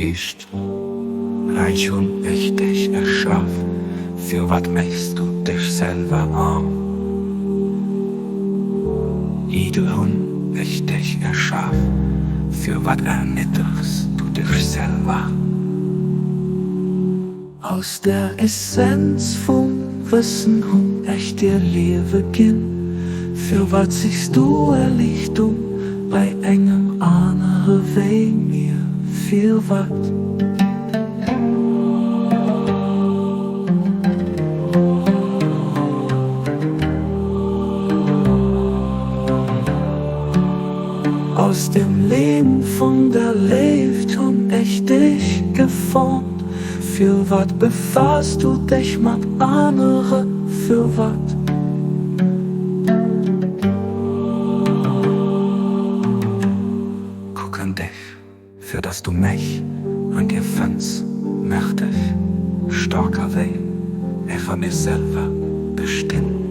Geescht räich hunn ech dech erschaf, firwat méchs du dech selwer aarm? Edel hunn ech dech erschaf, firwat erniddregs du dech selwer? Aus der Essenz vum Wëssen hunn ech dir Liewe ginn, firwat sichs du Erliichtung bei engem anere wéi mir? Firwat? Aus dem Leem vun der Léift hunn ech dech geformt. Firwat befaass du dech mat anere? Firwat? Kuck an dech, fir dass du mech an dir fënns, mächteg, staark a wéi ech a mir selwer bestinn.